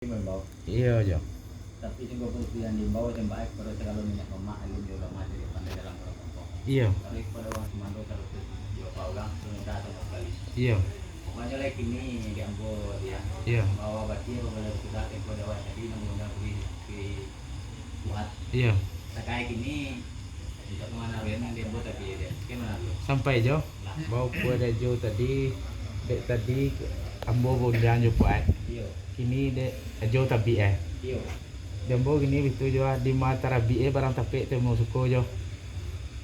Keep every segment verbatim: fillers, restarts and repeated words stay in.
Iyo jo. Tapi sungguah pun yang diimbau, jembaik kepada segalo niniak mamak, alim jo ulama, jadi pandai dalam urang kampung. Iyo. Tapi kepada urang sumando, saluruh jo pa urang, penunda sama sekali. Iyo. Pokoknya lai kini di ambo dia. Iyo. Bahwa batia pembela sudah, tempo di awal tadi, namun undang beri, beri kuat. Iyo. Sakai kini, untuk kemana yang di ambo tapi dia. Kemana dulu? Sampai jo. Baupo dek Ajo tadi, dek tadi ambo baundiang jo Puak. Iyo. Kini dek Ajo tabik eh. Iyo. Di ambo kini bitu jo ah, di ma tarabik eh barang tapek temu suko jo.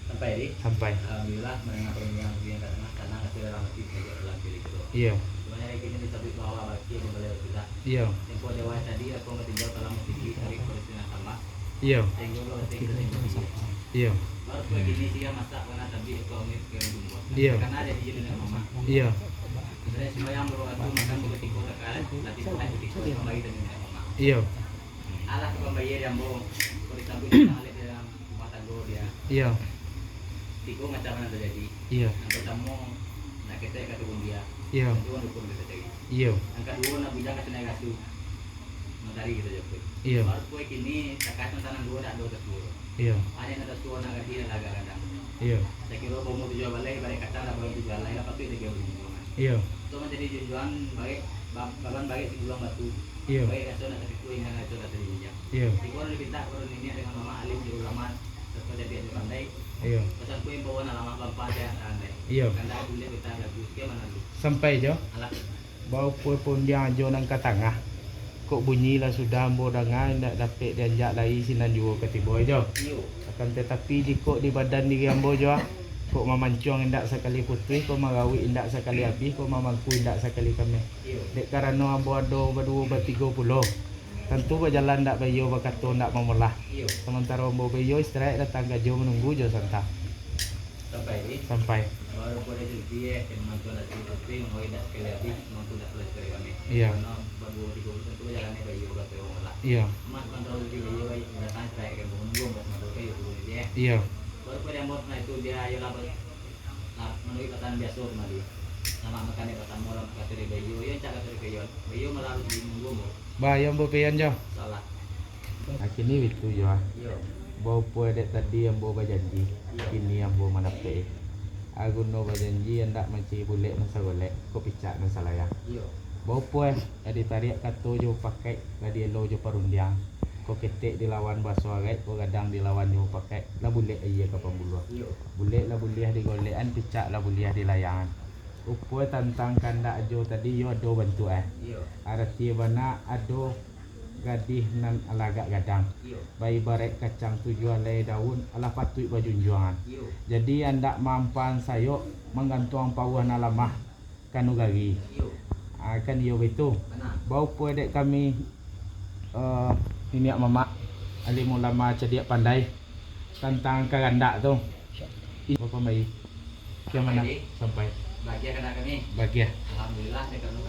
Sampai di? Sampai. Alhamdulillah, mandanga parundiangan yang ka tangah, tanang ati dalam ati, sajo dalam diri kito. Iyo. Cuma nyari kini disabuik bahwa baki pambaliau sudah. Iyo. Tempo di awal tadi, aku batinjau salam masigi, tarik kursi nan tambah. Iyo. Tengok lo, tengok, tengok. Iyo. Baru kue kini dia masak, kena tabik, aku ambil ke rumah. Iyo. Karena ada di sini dengan mama. Iyo. Sebenarnya semua yang baru aku makan, baru tiga kali, tapi bukan di tiga kembali dengan mama. Iyo. Alah, tu pambayar yang baru. Kalau disambung, kita balik dalam rumah tangga dia. Iyo. Tiga macam yang terjadi. Iyo. Yang pertama, nak ketek kat kebun dia. Iyo. Itu kan dukun kita cari. Iyo. Yang kedua, nak bujang kat Sungai Rasu. Matahari kita jemput. Iyo. Baru kue kini, takah tentang dua nak dua tersuruh. Iyo. Hanya nak tersuruh, nak gadih, nak agak gadang. Iyo. Saya kira umur tujuh balai, balik kacang dah baru tujuh balai, lah patut dia beli. Iyo. Tu menjadi junjuan, balik, ba-, baban balik sebelum batu. Iyo. Baik raso nak sakikui, ingan raso nak sakijinjang. Iyo. Tigo urang dipintak, urang niniak dengan mamak, alim jo ulama, serta jadi alim pandai. Iyo. Pasal ku imbauan alamah bampa aja andai. Iyo. Kandak buliah bintang lagu, sekian manalu. Sampai jo. Alah. Baupo pundiang Ajo nan ka tangah. Kok bunyi lah sudah ambo danga, indak dapek dianjak lai sinan juo ka tibo jo. Iyo. Akan tatapi jikok di badan diri ambo jo ah, kok mamancuang indak sakali putuih, kok magawik indak sakali abih, kok mamangku indak sakali kameh. Iyo. Dek karano ambo ado baduo batigo pulo. Tantu bajalan ndak baiyo, bakato ndak mamolah. Iyo. Samantaro ambo baiyo, istirahat datang gajo manunggu jo santa. Sampai ni? Sampai. Baru pada jadi dia, yang mantu nak jadi putri, mengawai dak sekali habis, mantu dak sekali sekali kami. Iyo. Karena baduo tigo pulo tantu bajalan ni baiyo, bakato mamolah. Iyo. Mak mantu jadi baiyo, datang istirahat ke manunggu, buat mantu kayu dulu ni dia. Iyo. Baru pada ambo nah itu dia, ayolah, Nah, manuruik pasanan biaso tu mah, Di. Selamat makan di basamo, lah, kata dari Bayo. Yo, cak kata dari Bayo. Bayo malah harus di minggu, Bo. Bah, yo ambo pian jo. Salah. Nah, kini bitu jo, ah. Yo. Baupo dek tadi ambo bajanji, Iyo. kini ambo mandapek. Ah, guno bajanji, andak mancari bulek nan sagolek, ko picak nan salayang. Iyo. Baupo, eh, lah ditariak kato jo mupakaik, lah dielo jo parundiang. Ko ketek dilawan baso araik, ko gadang dilawan jo mupakaik, lah bulek aia ka pambuluah. Iyo. Bulek lah buliah digolekan, picak lah buliah dilayangan. Upo tantang kandak Ajo tadi, iyo ado bantuak, eh. Iyo. Arati bana ado gadih nan alagak gadang. Iyo. Baibaraik kacang tujuah alai daun, alah patuik bajunjuangan. Iyo. Jadi, andak maampaan sayok, manggantuang pauah nan lamah. Kanugari. Iyo. Ah, kan iyo baitu. Bana. Baupo dek kami, eh, niniak mamak, alim ulama cadiak pandai tantang karandak tu. Ih, Bapak Mai. Kian mana? Sampai. Sampai. Bahagia kan kami? Bahagia. Alhamdulillah, dek kami kan